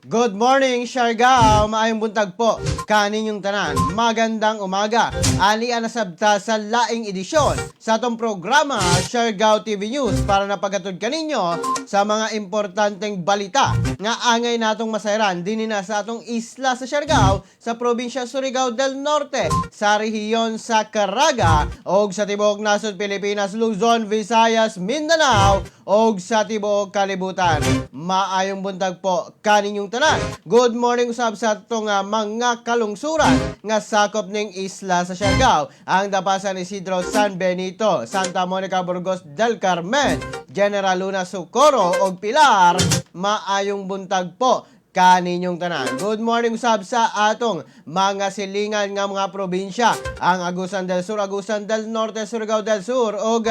Good morning, Siargao! Maayong buntag po kaninyong tanan. Magandang umaga. Ali na sabta sa laing edisyon sa atong programa Siargao TV News para napagatod kaninyo sa mga importanteng balita nga angay natong masayran dinhi na sa atong isla sa Siargao, sa probinsya Surigao del Norte, sa rehiyon sa Caraga og sa tibuok nasod Pilipinas, Luzon, Visayas, Mindanao og sa tibuok kalibutan. Maayong buntag po kaninyong tanan. Good morning usab sa atong mga kalungsuran nga sakop ning isla sa Siargao. Ang Dapa, San Isidro, San Benito, Santa Monica, Burgos del Carmen, General Luna, Socorro og Pilar. Maayong buntag po kaninyong tanan. Good morning usab sa atong mga silingan nga mga probinsya. Ang Agusan del Sur, Agusan del Norte, Surigao del Sur ug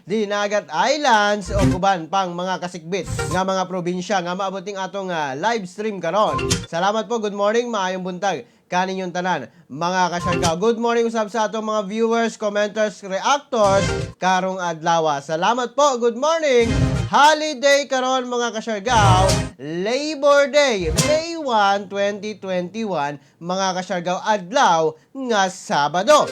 Dinagat Islands ug uban pang mga kasikbit nga mga probinsya nga maabot ning atong live stream karon. Salamat po. Good morning, maayong buntag kaninyong tanan, mga kasyargao. Good morning usab sa atong mga viewers, commenters, reactors karong adlaw. Salamat po. Good morning. Holiday karon, mga kasyargao, Labor Day, May 1, 2021, mga kasyargao, adlaw nga Sabado.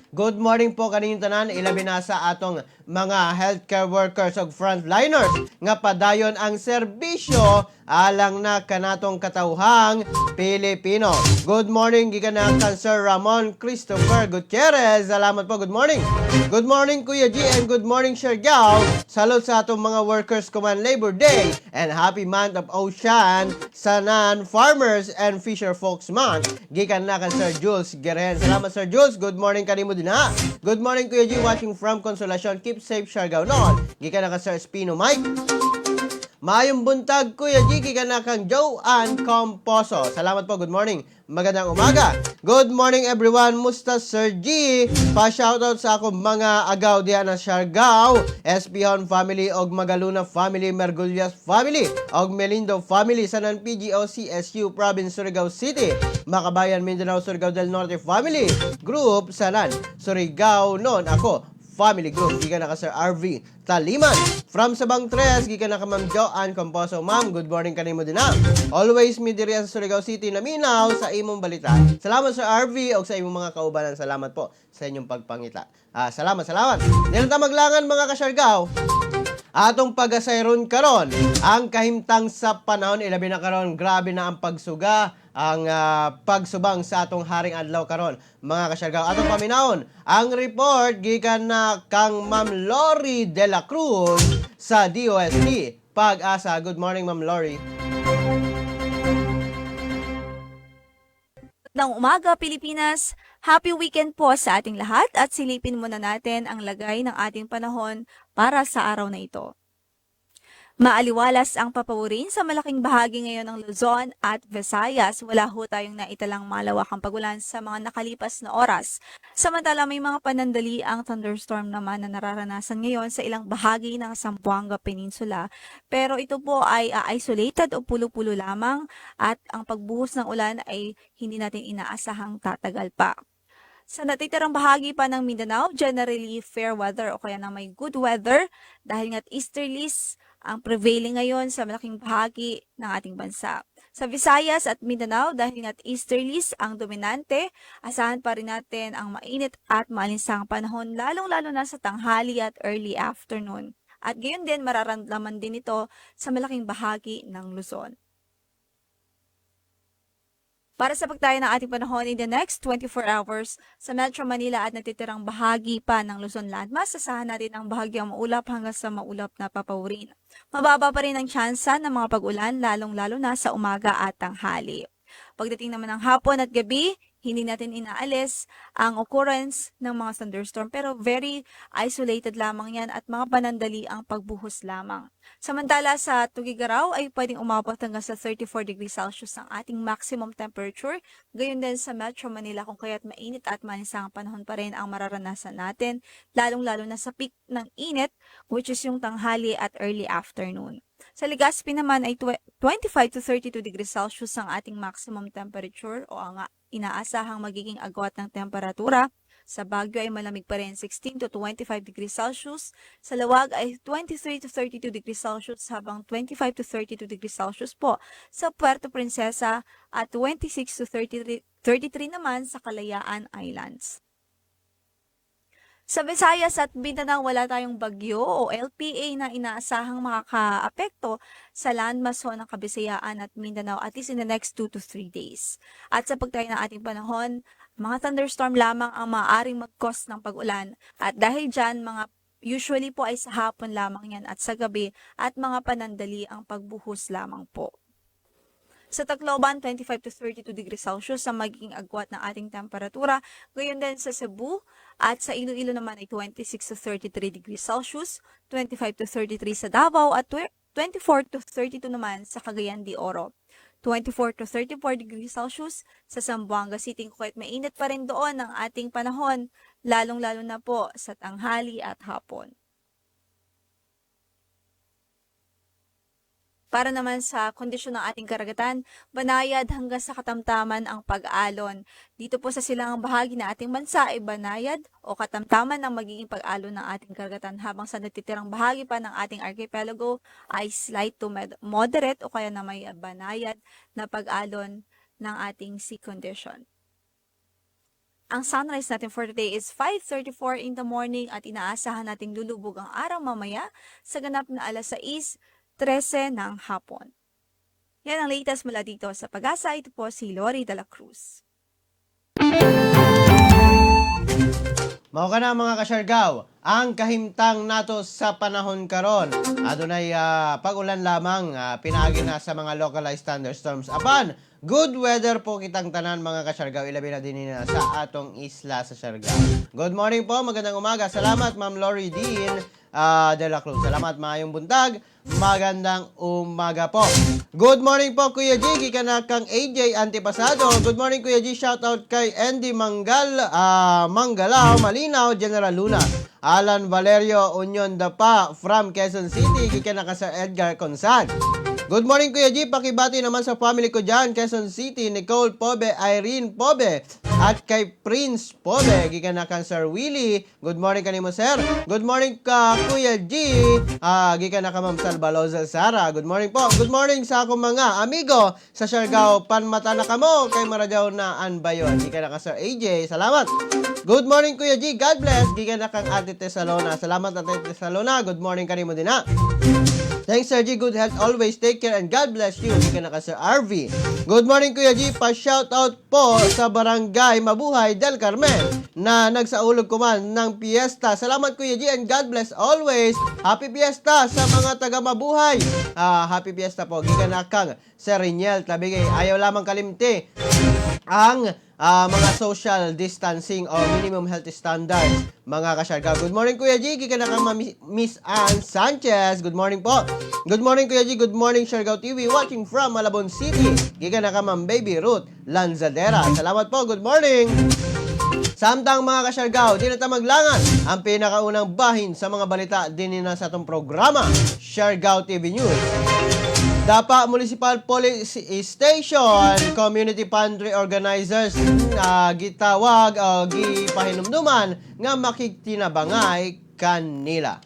Good morning po kaninyong tanan, ilabi na sa atong mga healthcare workers ug frontliners nga padayon ang serbisyo alang na kanatong katawhang Pilipino. Good morning gikan na kang Sir Ramon Christopher Gutierrez. Salamat po. Good morning. Good morning, Kuya G, and good morning, Siargao. Salute sa atong mga workers kuman Labor Day and happy month of Ocean Sanan Farmers and Fisher Folks Month. Gikan na kang Sir Jules Guerren. Salamat, Sir Jules. Good morning kanimo din ha. Good morning, Kuya G, watching from Consolacion. Keep safe, Siargao noon. Gikan na kang Sir Espino Mike. Maayong buntag, Kuya G, gikan na kang Joanne Composo. Salamat po, good morning. Magandang umaga. Good morning, everyone. Musta, Sir G? Pa-shoutout sa akong mga agaw diha na Siargao, Espihon family og Magaluna family, Mergulias family og Melindo family sa nan PGO CSU Province Surigao City, Makabayan Mindanao Surigao del Norte family group sanan Surigao non ako family group. Gikan na ka Sir RV Taliman. From Sabang Tres, gikan na ka Ma'am Joanne Composo. Ma'am, good morning kanimo din ha. Always mi diri sa Surigao City naminaw sa imong balita. Salamat, Sir RV, og sa imong mga kaubanan. Salamat po sa inyong pagpangita. Ah, salamat, salamat. Di na ta maglangan, mga kasyargao. Atong pagasayron karon ang kahimtang sa panahon, ilabi na karon, grabe na ang pagsuga, ang pagsubang sa atong haring adlaw karon, mga kasyargao. Atong paminawon ang report gikan na kang Ma'am Lori De La Cruz sa DOST Pag-asa. Good morning, Ma'am Lori. Ng umaga, Pilipinas. Happy weekend po sa ating lahat at silipin muna natin ang lagay ng ating panahon para sa araw na ito. Maaliwalas ang papawirin sa malaking bahagi ngayon ng Luzon at Visayas. Wala ho tayong naitalang malawakang pagulan sa mga nakalipas na oras. Samantala, may mga panandali ang thunderstorm naman na nararanasan ngayon sa ilang bahagi ng Zamboanga Peninsula. Pero ito po ay isolated o pulo-pulo lamang at ang pagbuhos ng ulan ay hindi natin inaasahang tatagal pa. Sa natitirang bahagi pa ng Mindanao, generally fair weather o kaya na may good weather dahil nga't easterlies ang prevailing ngayon sa malaking bahagi ng ating bansa. Sa Visayas at Mindanao, dahil nga't easterlies ang dominante, asahan pa rin natin ang mainit at maalinsang panahon, lalong-lalo na sa tanghali at early afternoon. At gayon din, mararamdaman din ito sa malaking bahagi ng Luzon. Para sa pagtaya ng ating panahon in the next 24 hours sa Metro Manila at natitirang bahagi pa ng Luzon Landmass, asahan natin ang bahagyang maulap hanggang sa maulap na papawirin. Mababa pa rin ang tsansa ng mga pag-ulan, lalong-lalo na sa umaga at tanghali. Pagdating naman ng hapon at gabi, hindi natin inaalis ang occurrence ng mga thunderstorm, pero very isolated lamang yan at mga panandali ang pagbuhos lamang. Samantala, sa Tuguegarao ay pwedeng umabot hanggang sa 34 degrees Celsius ang ating maximum temperature. Gayon din sa Metro Manila, kung kaya't mainit at malinsang panahon pa rin ang mararanasan natin, lalong-lalo na sa peak ng init, which is yung tanghali at early afternoon. Sa Legazpi naman ay 25 to 32 degrees Celsius ang ating maximum temperature o ang inaasahang magiging agwat ng temperatura. Sa Baguio ay malamig pa rin, 16 to 25 degrees Celsius. Sa Laoag ay 23 to 32 degrees Celsius, habang 25 to 32 degrees Celsius po sa Puerto Princesa at 26 to 33 naman sa Kalayaan Islands. Sa Visayas at Mindanao, wala tayong bagyo o LPA na inaasahang makakaapekto sa landmass ho ng Kabisayaan at Mindanao at least in the next 2 to 3 days. At sa pagtayo ng ating panahon, mga thunderstorm lamang ang maaaring mag-cause ng pag-ulan. At dahil dyan, mga usually po ay sa hapon lamang yan at sa gabi at mga panandali ang pagbuhos lamang po. Sa Tacloban, 25 to 32 degrees Celsius ang magiging agwat ng ating temperatura. Gayon din sa Cebu at sa Iloilo naman ay 26 to 33 degrees Celsius, 25 to 33 sa Davao at 24 to 32 naman sa Cagayan de Oro. 24 to 34 degrees Celsius sa Zamboanga City. Kahit mainit pa rin doon ang ating panahon, lalong-lalo na po sa tanghali at hapon. Para naman sa kondisyon ng ating karagatan, banayad hanggang sa katamtaman ang pag-alon. Dito po sa silangang bahagi ng ating bansa ay banayad o katamtaman ang magiging pag-alon ng ating karagatan, habang sa natitirang bahagi pa ng ating archipelago ay slight to moderate o kaya na may banayad na pag-alon ng ating sea condition. Ang sunrise natin for today is 5:34 in the morning at inaasahan nating lulubog ang araw mamaya sa ganap na alas 6:13 ng hapon. Yan ang latest mula dito sa PAGASA. Ito po si Lori de la Cruz. Mao kana, mga kasyargaw, ang kahimtang nato sa panahon karon. Adunay pag-ulan lamang pinaagi na sa mga localized thunderstorms. Apan, good weather po kitang tanan, mga kasyargaw, ilabi na din na sa atong isla sa Siargao. Good morning po, magandang umaga. Salamat, Ma'am Lori Dean de la Cruz. Salamat, maayong buntag. Magandang umaga po. Good morning po, Kuya G. Gikan na kang AJ Antipasado. Good morning, Kuya G. Shout out kay Andy Manggalaw, Malinaw, General Luna. Alan Valerio Union Dapa from Quezon City. Gikan na ka Sir Edgar Consad. Good morning, Kuya G. Pakibati naman sa family ko dyan, Quezon City, Nicole Pobe, Irene Pobe, at kay Prince Pobe. Gikan na kang Sir Willie. Good morning kanimo, sir. Good morning ka, Kuya G. Gikan na ka Ma'am Salvaloza Sara. Good morning po. Good morning sa akong mga amigo sa Siargao. Panmata na kamo kay Maradaw na Anbayon. Gikan na ka Sir AJ. Salamat. Good morning, Kuya G. God bless. Gikan na kang Ate Tesalona. Salamat, Ate Tesalona. Good morning kanimo din ha. Thanks, Sir G. Good health always. Take care and God bless you. Gikan na ka Sir RV. Good morning, Kuya G. Pa-shoutout po sa Barangay Mabuhay del Carmen na nagsaulog kuman ng piyesta. Salamat, Kuya G, and God bless always. Happy Piyesta sa mga taga Mabuhay. Happy Piyesta po. Gikan na kang Sir Riniel Tabigay. Ayaw lamang kalimti ang mga social distancing o minimum health standards, mga kasyargaw. Good morning, Kuya G. Gikan na kang Miss Ann Sanchez. Good morning po. Good morning, Kuya G. Good morning, Siargao TV. Watching from Malabon City. Gikan na kang Ma'am Baby Ruth Lanzadera. Salamat po. Good morning. Samtang, mga kasyargaw, di na ta maglangan ang pinakaunang bahin sa mga balita din na sa atong programa, Siargao TV News. Dapa Municipal Police Station, Community Pantry Organizers gitawag o gipahinumduman nga makigtinabangay kanila.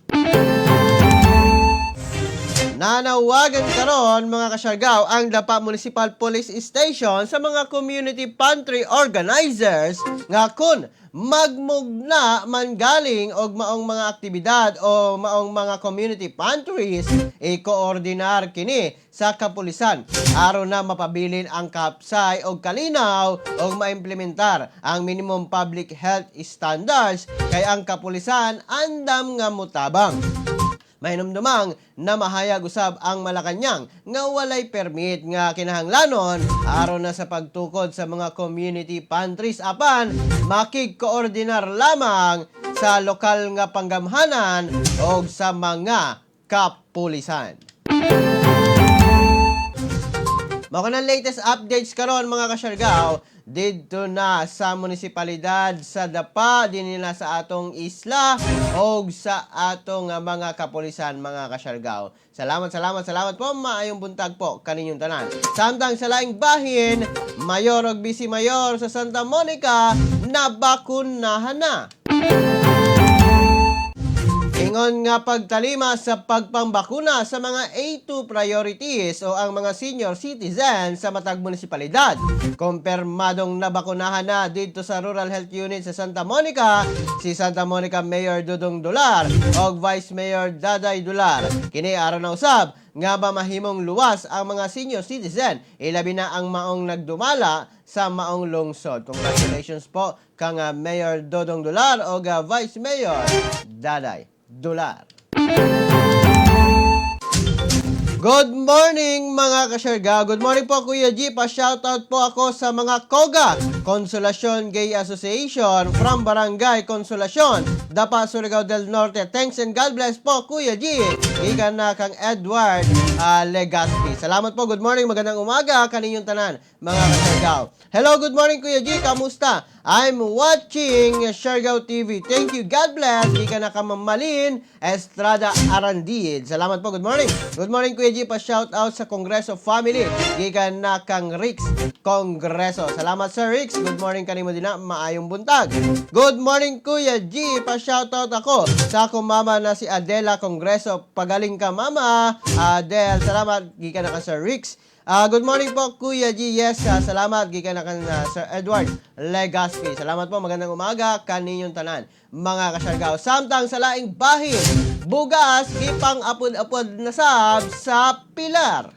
Nanawagan karon, mga kasyargaw, ang Dapa Municipal Police Station sa mga community pantry organizers nga kun magmugna man galing og maong mga aktibidad o maong mga community pantries, i-koordinar kini sa kapulisan aron na mapabilin ang kapsay og kalinaw og maimplementar ang minimum public health standards kay ang kapulisan andam nga mutabang. Mahinumdumang na mahayag usab ang Malacañang nga walay permit nga kinahanglanon aron na sa pagtukod sa mga community pantries, apan makigkoordinar lamang sa lokal nga panggamhanan o sa mga kapulisan. Mao na latest updates karon, mga kasyargaw, didto na sa munisipalidad sa Dapa din nila sa atong isla og sa atong mga kapulisan, mga kasyargaw. Salamat, salamat, salamat po. Maayong buntag po kaninyong tanan. Samtang sa laing bahin, mayor og vice mayor sa Santa Monica Nabakunahan na. Ingon nga pagtalima sa pagpambakuna sa mga A2 priorities o ang mga senior citizen sa matag munisipalidad. Kumpirmadong nabakunahan na dito sa Rural Health Unit sa Santa Monica si Santa Monica Mayor Dudong Dolar o Vice Mayor Daday Dolar. Kini aron na usab nga ba mahimong luwas ang mga senior citizen, ilabi na ang maong nagdumala sa maong lungsod. Congratulations po kang Mayor Dodong Dolar o Vice Mayor Daday Dolar. Good morning, mga kasyarga. Good morning po, Kuya G. Pa-shoutout po ako sa mga KOGA, Consolacion Gay Association from Barangay Consolacion, Dapa, Surigao del Norte. Thanks and God bless po, Kuya G. Gikan na kang Edward Legaspi. Salamat po. Good morning. Magandang umaga kaninyong tanan, mga kasyargaw. Hello, good morning, Kuya G. Kamusta? I'm watching Siargao TV. Thank you. God bless. Gikan na kang Mamalin Estrada Arandid. Salamat po. Good morning. Good morning, Kuya G. Pa-shout out sa Kongreso family. Gikan na kang Rix Kongreso. Salamat, Sir Rix. Good morning kanimo din na. Maayong buntag. Good morning, Kuya G. Pa-shout out ako sa akong mama na si Adela Kongreso. Pagaling ka, Mama. Adel, salamat. Gikan na ka, Sir Rix. Good morning po, Kuya G. Yes, salamat. Gikan na kan Sir Edward Legaspi. Salamat po. Magandang umaga kaninyong tanan, mga kasyargao. Samtang sa laing bahin, bugas, gipang apod-apod na sab sa Pilar.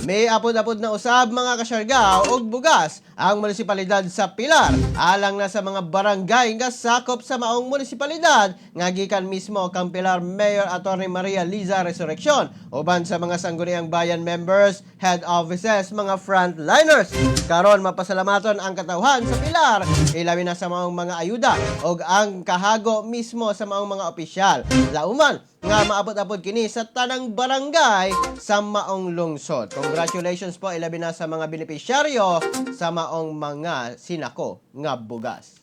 May apod-apod na usab, mga kasyargao, og bugas ang munisipalidad sa Pilar alang na sa mga barangay nga sakop sa maong munisipalidad nga gikan mismo kang Pilar Mayor Attorney Maria Liza Resurreccion uban sa mga Sangguniang Bayan members, head offices, mga frontliners. Karon mapasalamaton ang katawhan sa Pilar, ilabi na sa maong mga ayuda og ang kahago mismo sa maong mga opisyal. Lauman nga maabot-abot kini sa tanang barangay sa maong lungsod. Congratulations po, ilabi na sa mga benepisyaryo sa maong mga sinako nga bugas.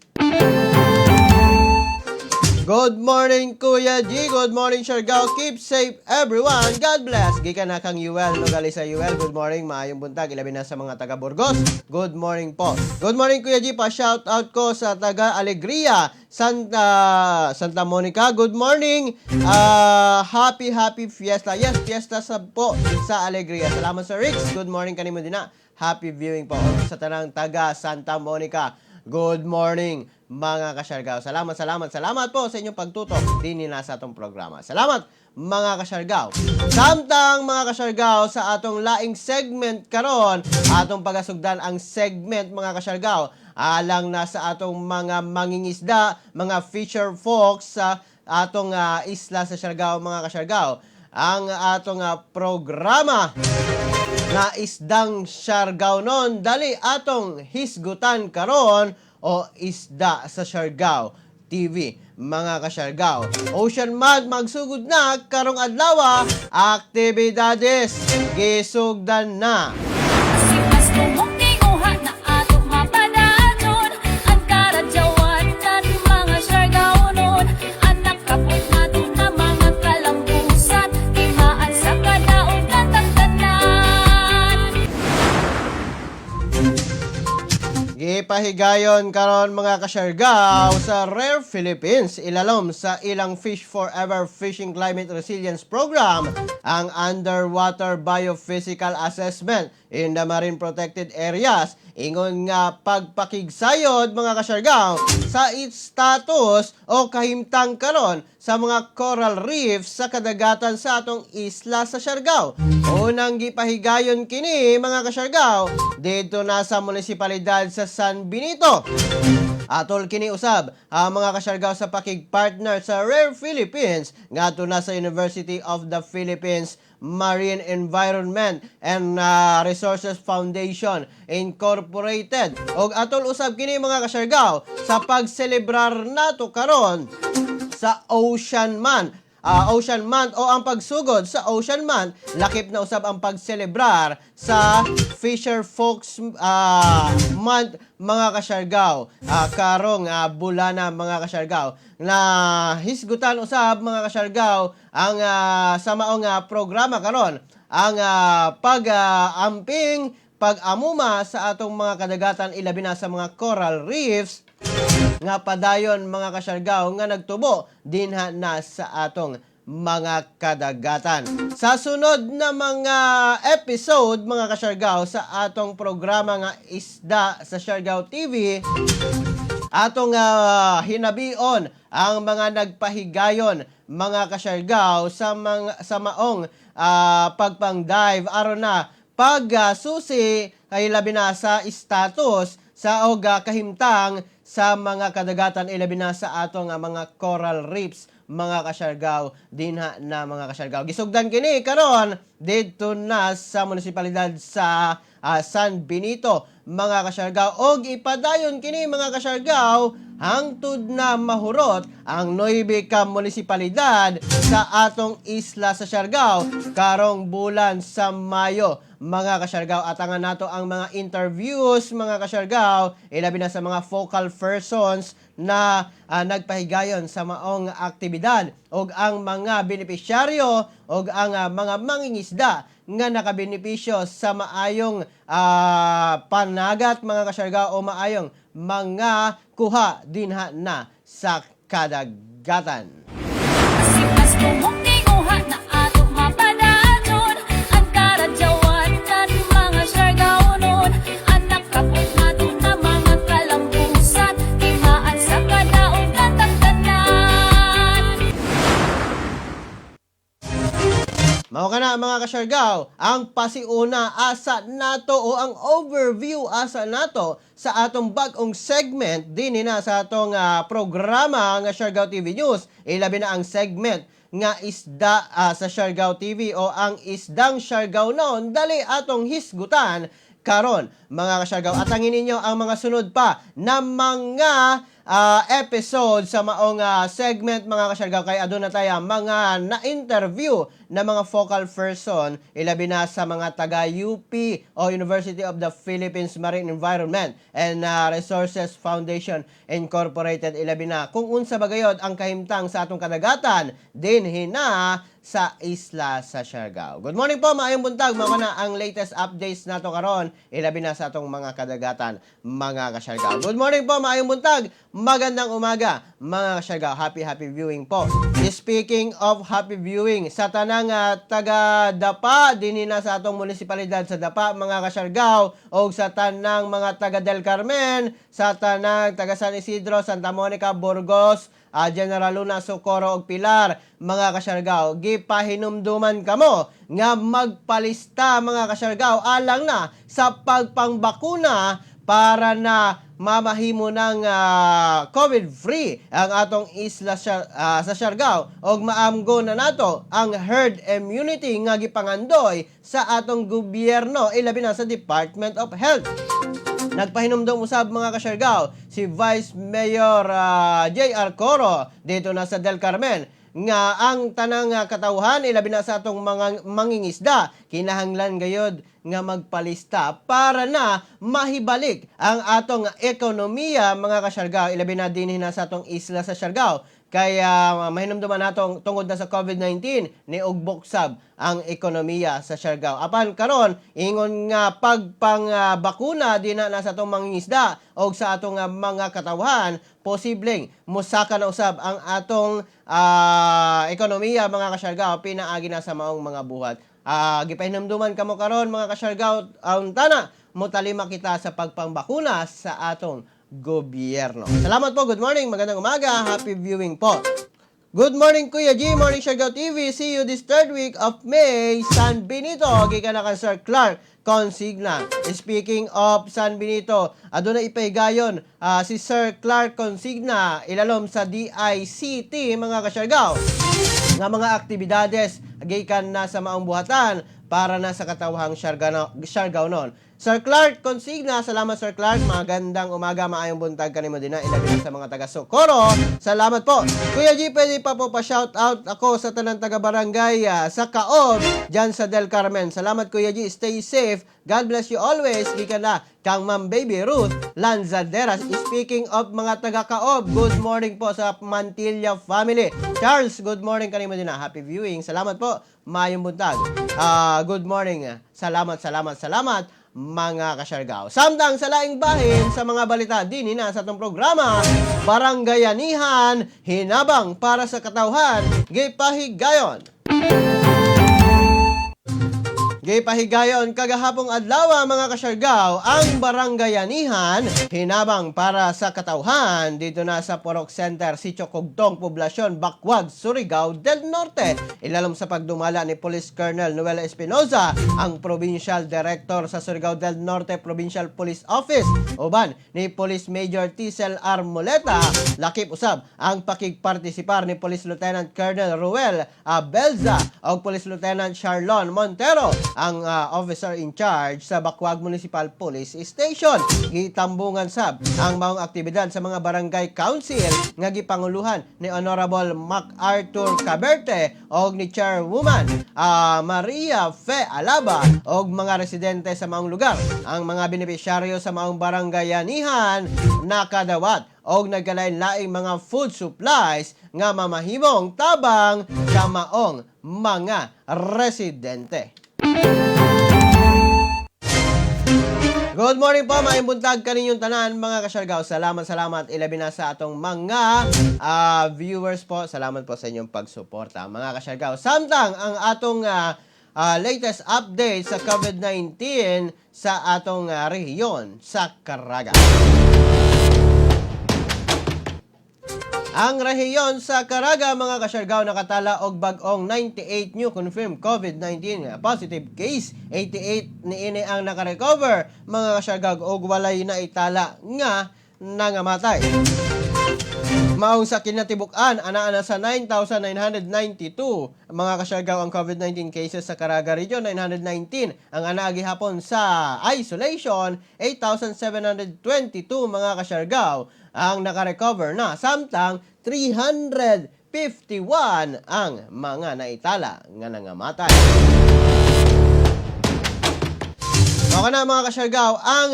Good morning, Kuya G. Good morning, Siargao. Keep safe, everyone. God bless. Gikan na kang Yuel Nogalisa Yuel. Good morning. Maayong buntag. Ilabi na sa mga taga Burgos. Good morning po. Good morning, Kuya G. Pa-shout out ko sa taga Alegria, Santa Monica. Good morning. Happy, happy fiesta. Yes, fiesta sa po sa Alegria. Salamat, Sir Rix. Good morning kanimo din na. Happy viewing po sa tanang taga Santa Monica. Good morning, mga kasyargao. Salamat, salamat, salamat po sa inyong pagtutok din na sa atong programa. Salamat, mga kasyargao. Samtang, mga kasyargao, sa atong laing segment karon, atong pagasugdan ang segment, mga kasyargao, alang na sa atong mga mangingisda, mga fisher folks sa atong isla sa Siargao, mga kasyargao. Ang atong programa na Isdang Siargao nun, dali atong hisgutan karon o Isda sa Siargao TV, mga kasyargao. Ocean Month magsugod na karong adlaw, aktibidades gisugdan na. Sipas tumukiuha na ato mapadayon ang karadyawan tan mga Siargaonon. Anak kapot nato na mga kalambusan, timaan sa kadaog katang tanan. Gipahigayon karon, mga kasyargao, sa Rare Philippines ilalom sa ilang Fish Forever Fishing Climate Resilience Program ang Underwater Biophysical Assessment in the Marine Protected Areas, ingon nga pagpakigsayod, mga kasyargao, sa its status o kahimtang karon sa mga coral reefs sa kadagatan sa atong isla sa Siargao. Unang gipahigayon kini, mga kasyargao, dito na sa munisipalidad sa San Benito. Atol kini usab ang mga kasyargao sa pakig-partner sa Rare Philippines ngadto na sa University of the Philippines Marine Environment and Resources Foundation Incorporated. Og atol usab kini, mga kasyargao, sa pagselebrar nato karon sa Ocean Month. Ocean Month o ang pagsugod sa Ocean Month, lakip na usab ang pagselebrar sa Fisher Folks Month, mga kasyargao. Karong bulana, mga kasyargao, na hisgutan usab, mga kasyargao, ang sa maong programa karon ang pag-amping. pag-amuma sa atong mga kadagatan, ilabi na sa mga coral reefs nga padayon, mga kasyargaw, nga nagtubo dinha na sa atong mga kadagatan. Sa sunod na mga episode, mga kasyargaw, sa atong programa nga Isda sa Siargao TV, atong hinabion ang mga nagpahigayon, mga kasyargaw, sa maong pagpang-dive aron na pag susi ay labi na sa status sa og kahimtang sa mga kadagatan, ilabi na sa atong mga coral reefs, mga kasyargaw, dinha na, mga kasyargaw. Gisugdan kini karon didto na sa munisipalidad sa San Benito, mga kasyargaw, og ipadayon kini, mga kasyargaw, hangtod na mahurot ang 9 ka munisipalidad sa atong isla sa Siargao karong bulan sa Mayo, mga kasyargaw. Atangan nato ang mga interviews, mga kasyargaw, ilabi na sa mga focal persons na nagpahigayon sa maong aktibidad ug ang mga benepisyaryo ug ang mga mangingisda nga nakabenepisyo sa maayong panagat, mga kasyargaw, o maayong mga kuha dinha na sa kadagatan. Sipas tumong na ato mapadayon ang karadyawan tan mga Siargaonon. Anak kapot nato na mga kalambusan, timaan sa kadaog natang tanan. Mao kana, mga kasyargaw, ang pasiuna asa nato o ang overview asa nato sa atong bag-ong segment dinhi na sa atong programa nga Siargao TV News. Ilabi na ang segment nga Isda sa Siargao TV o ang Isdang Siargao noon. Dali atong hisgutan karon, mga kasyargaw. Atangin ninyo ang mga sunod pa na mga episode sa maong segment, mga kasyargaw, kay aduna tayo mga na-interview na mga focal person, ilabi na sa mga taga UP o University of the Philippines Marine Environment and Resources Foundation Incorporated, ilabi na kung unsa ba gayod ang kahimtang sa atong kadagatan dinhi na sa isla sa Siargao. Good morning po, maayong buntag. Mao na ang latest updates nato karon, ilabi na sa atong mga kadagatan, mga kasyargao. Good morning po, maayong buntag. Magandang umaga, mga kasyargao. Happy, happy viewing po. Speaking of happy viewing, sa tanang taga Dapa, dinhi na sa atong munisipalidad sa Dapa, mga kasyargao, o sa tanang mga taga Del Carmen, sa tanang taga San Isidro, Santa Monica, Burgos, General Luna, Socorro ug Pilar, mga kasyargao, gipahinumduman kamo nga magpalista, mga kasyargao, alang na sa pagpangbakuna para na mamahimo ng COVID-free ang atong isla sa Siargao og maamgo na nato ang herd immunity nga gipangandoy sa atong gobyerno, ilabi na sa Department of Health. Nagpahinumdum usab, mga kasyargao, si Vice Mayor J.R. Coro dito na sa Del Carmen nga ang tanang katawhan, ilabi na sa atong mga mangingisda, kinahanglan gayod nga magpalista para na mahibalik ang atong ekonomiya, mga kasyargao, ilabi na dinhi na sa atong isla sa Siargao, kaya mahinumduman natong tungod na sa COVID-19 ni ugbok sab ang ekonomiya sa Siargao. Apan karon, ingon nga pagpang bakuna dinha na sa atong mangingisda og sa atong mga katawhan, posibleng musaka na usab ang atong ekonomiya, mga kasyargao, pinaagi na sa maong mga buhat. Gipahinumduman kamo karon, mga kasyargao, tana motalima kita sa pagpangbakuna sa atong gobyerno. Salamat po, good morning, magandang umaga, happy viewing po. Good morning, Kuya G, morning Siargao TV. See you this third week of May, San Benito. Gikan na kang Sir Clark Consigna. Speaking of San Benito, aduna ipahigayon si Sir Clark Consigna ilalom sa DICT, mga kasyargao, nga mga aktibidades gikan na sa maong buhatan para na sa katawhang Siargao nun. Sir Clark Consigna, salamat, Sir Clark. Magandang umaga, maayong buntag kanimo din na, ilabi na sa mga taga Socorro. Salamat po. Kuya G, pwede pa po pa-shout out ako sa tanang taga barangay sa Kaob, dyan sa Del Carmen. Salamat, Kuya G, stay safe. God bless you always. Gikan na kang Ma'am Baby Ruth Lanzaderas. Speaking of mga taga Kaob, good morning po sa Mantilla family. Charles, good morning kanimo din na. Happy viewing. Salamat po. Maayong buntag. Good morning. Salamat, salamat, salamat. mga kasyargao. Samtang sa laing bahin sa mga balita din na sa atong programa, Barangayanihan, hinabang para sa katawhan, gipahigayon. Gipahigayon kagahapong adlaw, mga kasyargao, ang Barangayanihan hinabang para sa katawhan dito na sa Porok Center, Sitio Cugtong, Poblasyon, Bacuag, Surigao del Norte. Ilalom sa pagdumala ni Police Colonel Noel Espinosa, ang Provincial Director sa Surigao del Norte Provincial Police Office, uban ni Police Major Tisel Armoleta, lakip usab ang pakigpartisipar ni Police Lieutenant Colonel Ruel Abelza o Police Lieutenant Charlon Montero, ang officer in charge sa Bacuag Municipal Police Station. Gitambungan sab ang maong aktibidad sa mga barangay council nga gipanguluhan ni Honorable MacArthur Caberte og ni Chairwoman Maria Fe Alaba og mga residente sa maong lugar. Ang mga benepisyaryo sa maong barangayanihan nakadawat og nagkalain-laing mga food supplies nga mamahimong tabang sa maong mga residente. Good morning po, maayong buntag kaninyong tanan, mga kasyargaw. Salamat, salamat. Ilabi na sa atong mga viewers po. Salamat po sa inyong pagsuporta, mga kasyargaw. Samtang ang atong latest update sa COVID-19 sa atong rehiyon sa Caraga. Ang rehiyon sa Caraga, mga kasyargaw, nakatala og bag-ong 98 new confirmed COVID-19 positive case. 88 niini ang nakarecover, mga kasyargaw, og walay naitala nga nangamatay. Maong sa kinatibuk-an, ana-ana sa 9,992, mga kasyargaw, ang COVID-19 cases sa Caraga Region, 919 ang anaa gihapon sa isolation, 8,722, mga kasyargaw, ang nakarecover na, samtang 351 ang mga naitala nga nangamatay. Okay na, mga kasyargaw, ang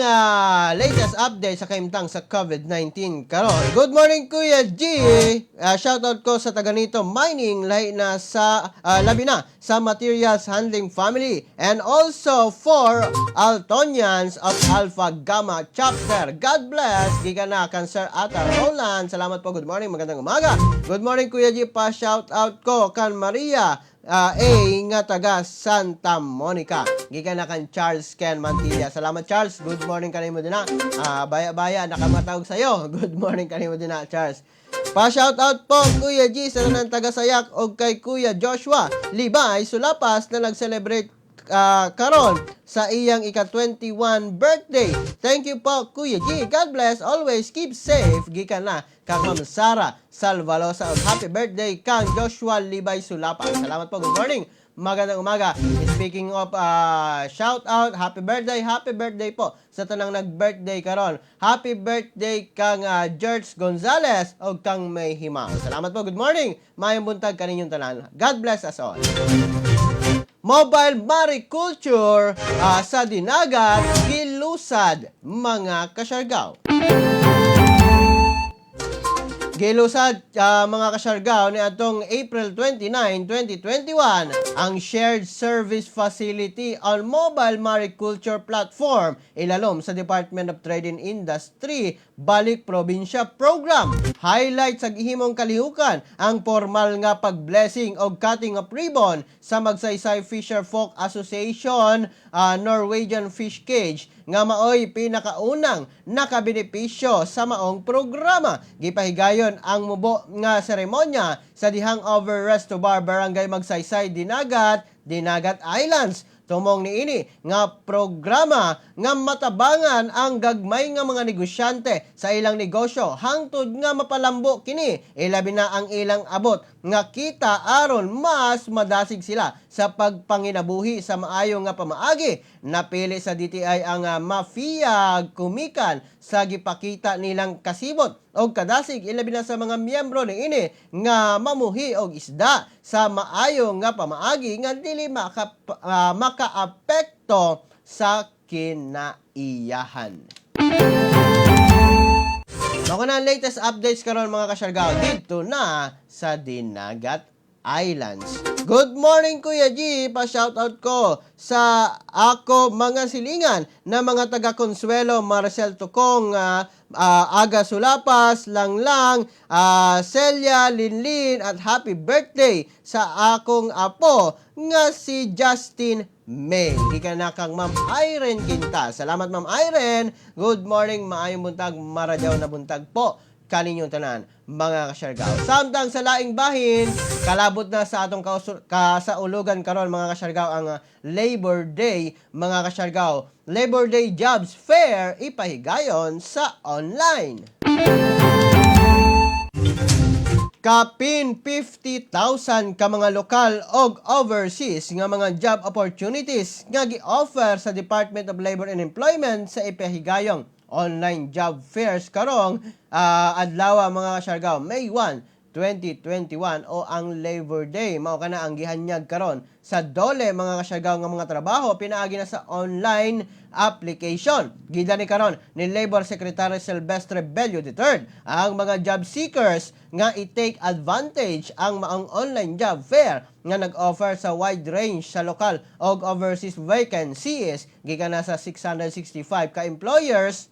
latest update sa kaimtang sa COVID-19 karon. Good morning, Kuya G. Shoutout ko sa taga nito mining lahi na sa labi na sa materials handling family and also for Altonians of Alpha Gamma Chapter. God bless. Gikan na kan Sir Ata Roland. Salamat po. Good morning. Magandang umaga. Good morning, Kuya G. Pa shoutout ko kan Maria A nga taga Santa Monica. Gikan na kan Charles Ken Mantilla. Salamat, Charles. Good morning kanimo din na. Baya-baya nakamatawag sa'yo. Good morning kanimo din na, Charles. Pa shout out po, Kuya G, sa tanan taga Sayak og kay Kuya Joshua Libay Sulapas na nag-celebrate karon sa iyang ika-21 birthday. Thank you po, Kuya G. God bless. Always keep safe. Gikan na kang Ma'am Sara Salvalosa. Ug happy birthday kang Joshua Libay Sulapas. Salamat po. Good morning. Magandang umaga. Speaking of shout out, happy birthday po sa tanang nag-birthday karon. Happy birthday kang George Gonzales o kang May Himaw. Salamat po. Good morning. Maayong buntag kaninyong tanan. God bless us all. Mobile mariculture sa Dinagat gilusad, mga kasyargaw. Gilusad, mga kasyargaw, ni atong April 29, 2021 ang Shared Service Facility on Mobile Mariculture Platform ilalom sa Department of Trade and Industry Balik Probinsya Program. Highlight sa gihimong kalihukan ang formal nga pag-blessing og cutting of ribbon sa Magsaysay Fisher Folk Association Norwegian Fish Cage nga maoy pinakaunang nakabenepisyo sa maong programa. Gipahigayon ang mubo nga seremonya sa dihang Over Resto Bar, Barangay Magsaysay, Dinagat, Dinagat Islands. Tumong niini nga programa nga matabangan ang gagmay nga mga negosyante sa ilang negosyo hangtod nga mapalambo kini, ilabi na ang ilang abot nga kita aron mas madasig sila sa pagpanginabuhi sa maayo nga pamaagi. Napili sa DTI ang mafia kumikan sa gipakita nilang kasibot og kadasig, ilabi na sa mga miyembro niini nga mamuhi og isda sa maayo nga pamaagi nga dili makaapekto sa kinaiyahan. Mao na ang latest updates karon, mga kasyargao, dito na sa Dinagat Islands. Good morning, Kuya G, pa-shoutout ko sa ako mga silingan na mga taga Consuelo, Marcel Tukong, Aga Sulapas, Langlang, Celia, Linlin at happy birthday sa akong apo nga si Justin May. Gikan na kang Ma'am Irene Quinta. Salamat, Ma'am Irene. Good morning, maayong buntag, maradyaw na buntag po kaninyong tanan, mga kasyargaw. Samtang sa laing bahin, kalabot na sa atong kasaulugan karon, mga kasyargaw, ang Labor Day, mga kasyargaw. Labor Day Jobs Fair ipahigayon sa online. Kapin 50,000 ka mga lokal og overseas nga mga job opportunities nga gi-offer sa Department of Labor and Employment sa ipahigayong online job fairs karong adlaw, mga kasyargaw, May 1, 2021 o ang Labor Day. Mao kana ang gihanyag karon sa DOLE, mga kasyargaw, nga mga trabaho pinaagi na sa online application. Gidani karon ni Labor Secretary Silvestre Bello III ang mga job seekers nga i-take advantage ang maong online job fair nga nag-offer sa wide range sa lokal og overseas vacancies gikan na sa 665 ka employers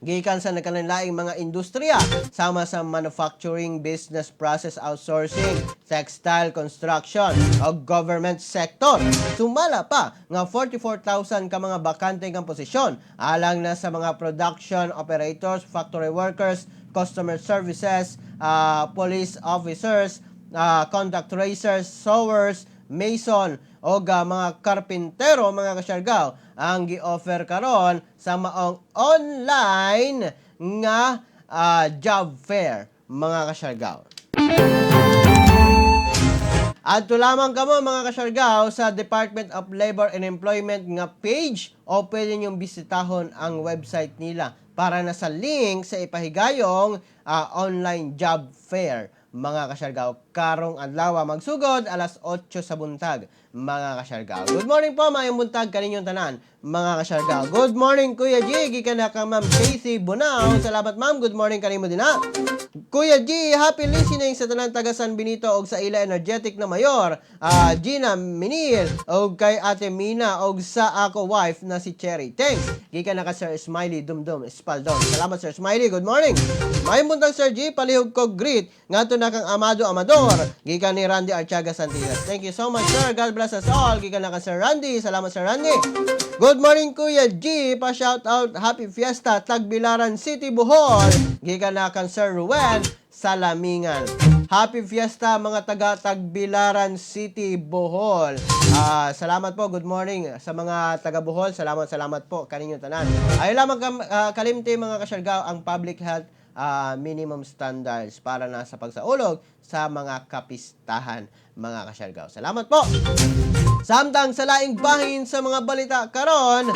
gikan sa nagkalainlaing mga industriya sama sa manufacturing, business process outsourcing, textile, construction o government sector. Sumala pa nga 44,000 ka mga bakante nga posisyon alang na sa mga production operators, factory workers, customer services, police officers, contact tracers, sewers, mason o mga karpintero, mga kasyargaw, ang gi-offer karon sa maong online nga job fair, mga kasyargaw. Adto lamang kamo, mga kasyargaw, sa Department of Labor and Employment nga page o pwede niyong bisitahon ang website nila para na sa link sa ipahigayong online job fair, mga kasyargaw, karong adlaw magsugod alas 8 sa buntag, mga kasyargaw. Good morning po, maayong buntag kaninyong tanan, mga kasyargaw. Good morning, Kuya G, gikan na kang Ma'am Casey Bunao. Salamat, ma'am, good morning kanimo din ha. Kuya G, happy listening sa tanan taga San Benito og sa ila energetic na mayor, Gina Minil, og kay Ate Mina og sa ako wife na si Cherry. Thanks. Gikan na ka Sir Smiley Dumdum Espaldon. Salamat, Sir Smiley, good morning. Maayong buntag, Sir G, palihog ko greet ngadto na kang Amado Amador, gikan ni Randy Archaga Santillas. Thank you so much, sir. God bless us all. Gikan na ka Sir Randy. Salamat, Sir Randy. Good morning, Kuya G, pa shout out Happy Fiesta Tagbilaran City, Bohol. Gikan na kang Sir Ruel Salamingan. Happy Fiesta mga taga Tagbilaran City, Bohol. Salamat po. Good morning sa mga taga Bohol. Salamat, salamat po kaninyo tanan. Ay lamang kalimti, mga kasyargaw, ang public health minimum standards para na sa pagsaulog sa mga kapistahan, mga kasyargaw. Salamat po. Samtang sa laing bahin sa mga balita karon,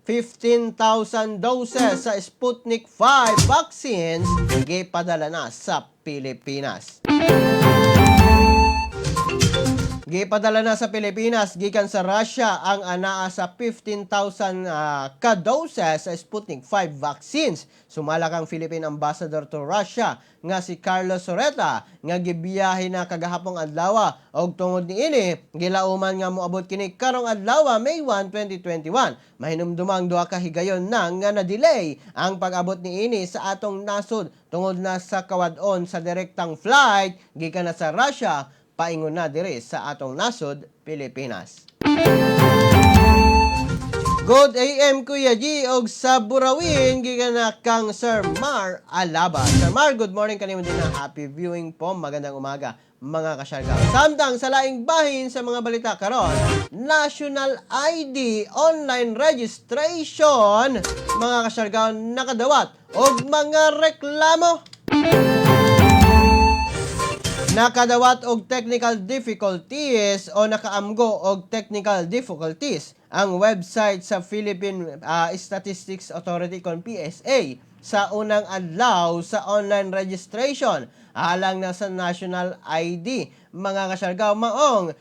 15,000 doses sa Sputnik 5 vaccines gipadala na sa Pilipinas. Gipadala na sa Pilipinas gikan sa Russia ang anaa sa 15,000 ka doses sa Sputnik 5 vaccines. Sumala kang Philippine Ambassador to Russia nga si Carlos Soreta nga gibiyahe na kagahapong adlaw og tungod niini gilauman nga moabot kini karong adlaw, May 1, 2021. Mahinumdumang 2 ka higayon na nga na-delay ang pag-abot niini sa atong nasod tungod na sa kawad-on sa direktang flight gikan na sa Russia paingon na diri sa atong nasod, Pilipinas. Good AM, Kuya G, og sa Burawin gikan na kang Sir Mar Alaba. Sir Mar, good morning kanimo din na, happy viewing po. Magandang umaga, mga kasyargaw. Samtang sa laing bahin sa mga balita karon, National ID online registration, mga kasyargaw, nakadawat og mga reklamo. Nakadawat og technical difficulties o nakaamgo og technical difficulties ang website sa Philippine Statistics Authority kon PSA sa unang adlaw sa online registration alang na sa National ID, mga kasyargaw. Maong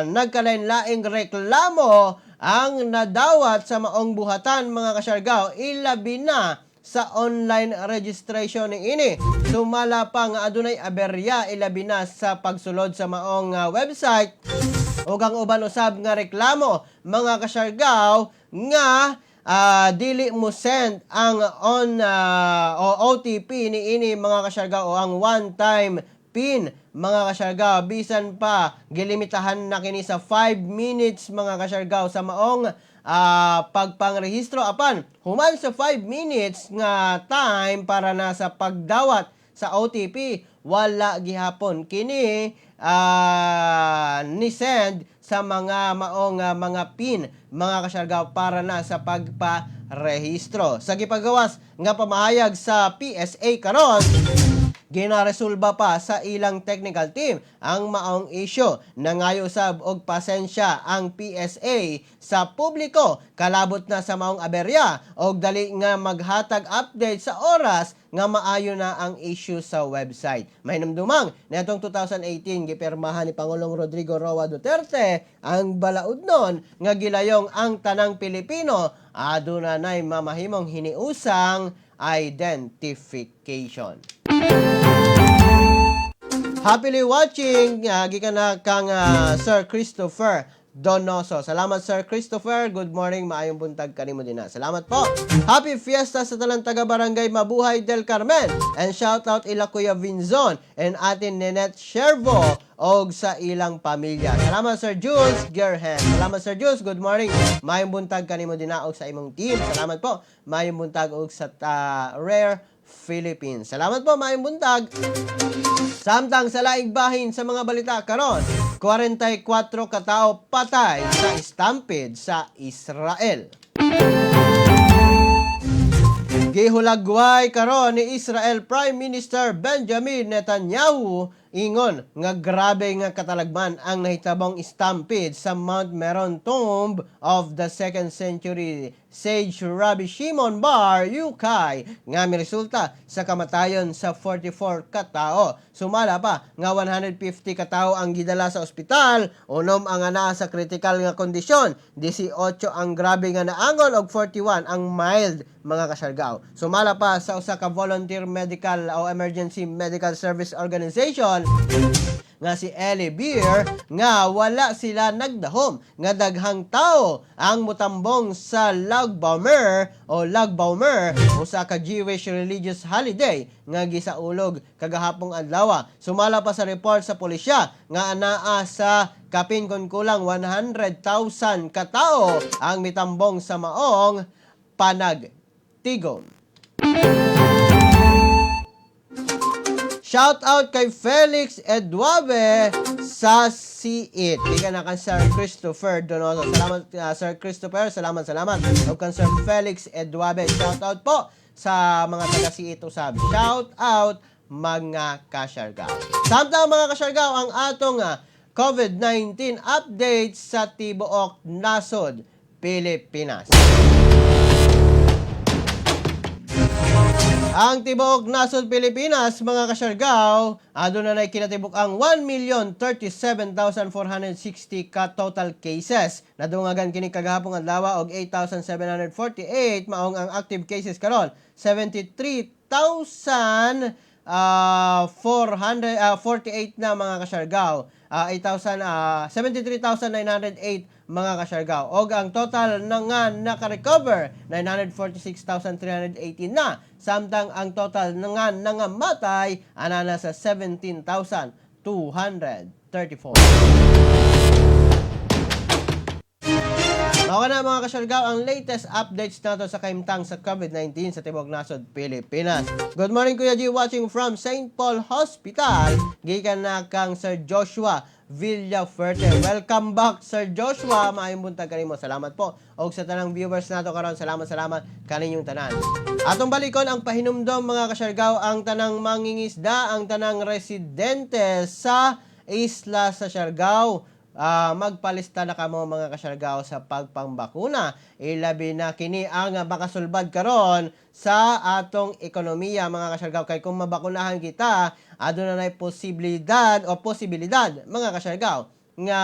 nagkalain-laing reklamo ang nadawat sa maong buhatan, mga kasyargaw, ilabi na sa online registration niini. Sumala pa nga adunay aberya, ilabi na sa pagsulod sa maong website, ug ang uban usab nga reklamo, mga kasyargaw, nga dili mo send ang on o OTP niini, mga kasyargaw, o ang one time pin, mga kasyargaw, bisan pa gilimitahan na kini sa 5 minutes, mga kasyargaw, sa maong pagpangrehistro. Apan human sa 5 minutes nga time para na sa pagdawat sa OTP, wala gihapon kini ni send sa mga maong mga pin, mga kasyargaw, para na sa pagparehistro. Sa gipagawas nga pamahayag sa PSA karon, ginaresolba pa sa ilang technical team ang maong isyu. Nangayo sab og pasensya ang PSA sa publiko kalabot na sa maong aberya og dali nga maghatag update sa oras nga maayo na ang issue sa website. Mahinumdumang netong 2018, gipirmahan ni Pangulong Rodrigo Roa Duterte ang balaod nun nga gilayong ang tanang Pilipino aduna nay mamahimong hiniusang identification. Happily watching, gikan na kang Sir Christopher Donoso. Salamat, Sir Christopher. Good morning, maayong buntag kanimo din na. Salamat po. Happy Fiesta sa talang taga Barangay Mabuhay del Carmen. And shout out ila Kuya Vinzon and Ate Nenette Shervo og sa ilang pamilya. Salamat, Sir Jules Gerhen. Salamat, Sir Jules. Good morning. Maayong buntag kanimo din na og sa imong team. Salamat po. Maayong buntag og sa Rare Philippines. Salamat po. Maayong buntag. Samtang sa laing bahin sa mga balita karon, 44 katao patay sa stampede sa Israel. Gihulagway karon ni Israel Prime Minister Benjamin Netanyahu ingon nga grabe nga katalagman ang nahitabong stampede sa Mount Meron tomb of the 2nd century sage Rabbi Shimon Bar Yochai nga miresulta sa kamatayon sa 44 katao. Sumala pa nga 150 katao ang gidala sa ospital, 6 ang naa sa critical nga kondisyon, 18 ang grabe nga naangol og 41 ang mild, mga kasyargaw. Sumala pa sa usa ka volunteer medical o emergency medical service organization nga si Ellie Beer nga wala sila nagdahom nga daghang tao ang mutambong sa Lag Baomer o Lag Baomer, usa ka Jewish religious holiday nga gisaulog kagahapong adlaw. Sumala pa sa report sa pulisya nga anaa sa kapin kon kulang 100,000 katao ang mitambong sa maong panagtigom. Shout out kay Felix Eduave sa Siit. Gikan na kang Sir Christopher Donoso. Salamat, Sir Christopher. Salamat, salamat. O kang Sir Felix Eduave. Shout out po sa mga taga Siit usab. Shout out, mga kasyargaw. Samtang, mga kasyargaw, ang atong COVID-19 updates sa tibuok nasod Pilipinas. Ang tibuok nasod Pilipinas, mga kasyargaw, aduna na kinatibuk ang 1,037,460 ka total cases. Nadungagan kini kagahapong adlaw og 8,748, maong ang active cases karon 73,000 448 na, mga kasyargaw. 8,000 73,908, mga kasyargaw. Og ang total na nga naka-recover, 946,318 na. Samtang ang total na nga nangamatay ana na sa 17,234. Mao na, mga kasyargaw, ang latest updates nato sa kahimtang sa COVID-19 sa tibuok nasod Pilipinas. Good morning, Kuya G, watching from St. Paul Hospital. Gikan na kang Sir Joshua Villafuerte. Welcome back, Sir Joshua. Maayong buntag kanimo. Salamat po. Og sa tanang viewers nato karon, salamat, salamat kaninyong tanan. Atong balikon ang pahinumdom, mga kasyargaw, ang tanang mangingisda, ang tanang residente sa isla sa Siargao, magpalista na kamo, mga kasyargaw, sa pagpangbakuna. Ilabi na kini ang makasulbad karon sa atong ekonomiya, mga kasyargaw, kay kung mabakunahan kita, aduna nay posibilidad o posibilidad, mga kasyargaw, nga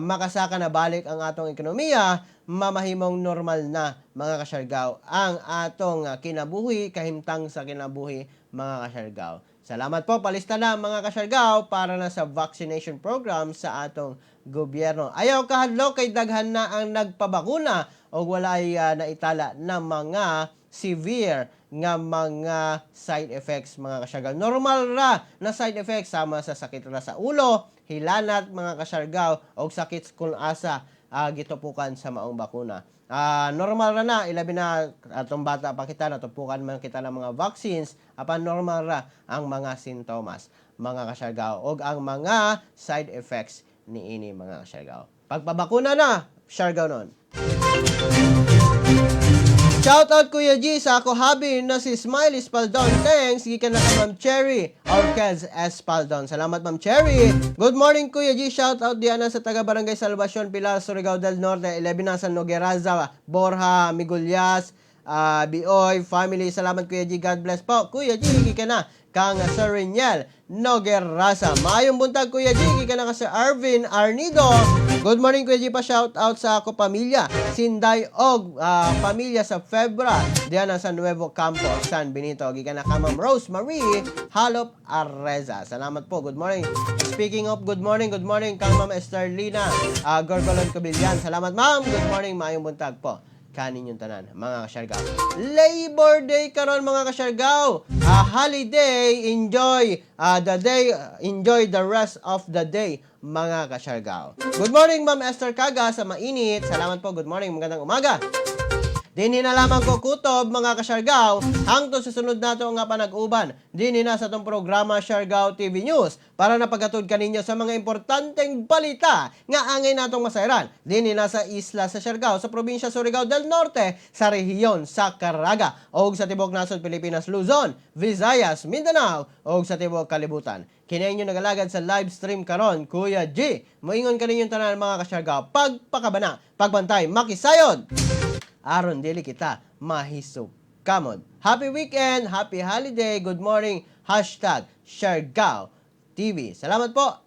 makasaka na balik ang atong ekonomiya, mamahimong normal na, mga kasyargaw, ang atong kinabuhi, kahimtang sa kinabuhi, mga kasyargaw. Salamat po, palista na, mga kasyargaw, para na sa vaccination program sa atong gobyerno. Ayaw kahadlok kay daghan na ang nagpabakuna o wala ay naitala na mga severe nga mga side effects, mga kasyargaw. Normal ra na side effects sama sa sakit ra sa ulo, hilanat, mga kasyargaw, o sakit kung asa gitupukan sa maong bakuna. Normal ra na, ilabi na atong bata pa kita, natupukan man kita ng mga vaccines, apan normal ra ang mga sintomas, mga kasyargaw, og ang mga side effects niini, mga kasyargaw. Pagpabakuna na, Siargao nun. Shout out, Kuya G, sa ako hubby na si Smiley Espaldon. Thanks gikan na kay Ma'am Cherry Orquez Espaldon. Salamat, Ma'am Cherry. Good morning, Kuya G. Shout out diana sa taga Barangay Salvacion, Pilar, Surigao del Norte, 11 na sa Nogueraza, Borja, Migulyas, Bioy family. Salamat, Kuya G. God bless po. Kuya G, gikan na kang Sir Reniel Nogueraza. Maayong buntag, Kuya G. Gikan na ka Sir Arvin Arnido. Good morning, Kuya G. Pa shout out sa ako pamilya. Sinday og pamilya sa Febra. Diyan sa Nuevo Campo, San Benito. Gikan na ka Ma'am Rose Marie Halop Arreza. Salamat po. Good morning. Speaking of good morning kang Ma'am Esterlina Gorgolon Cobillan. Salamat, ma'am. Good morning. Maayong buntag po kaninyong tanan, mga kasyargaw. Labor Day karon, mga kasyargaw. Holiday, enjoy the day, enjoy the rest of the day, mga kasyargaw. Good morning, Ma'am Esther Kaga sa Mainit. Salamat po. Good morning. Magandang umaga. Dini na lamang ko kutob, mga kasyargaw, hangtod sa sunod nato nga panag-uban. Dini na sa atong programa Siargao TV News para napagatod kaninyo sa mga importanteng balita nga angay natong masayran. Dini na sa isla sa Siargao, sa probinsya Surigao del Norte, sa rehiyon sa Caraga, og sa tibuok nasod Pilipinas, Luzon, Visayas, Mindanao, og sa tibuok kalibutan. Kini inyo nagalagad sa live stream karon, Kuya G. Moingon kaninyong tanan, mga kasyargaw, pagpakabana, pagbantay, makisayod aron dili kita mahisukamod. Happy weekend, happy holiday, good morning, #SiargaoTV. Salamat po.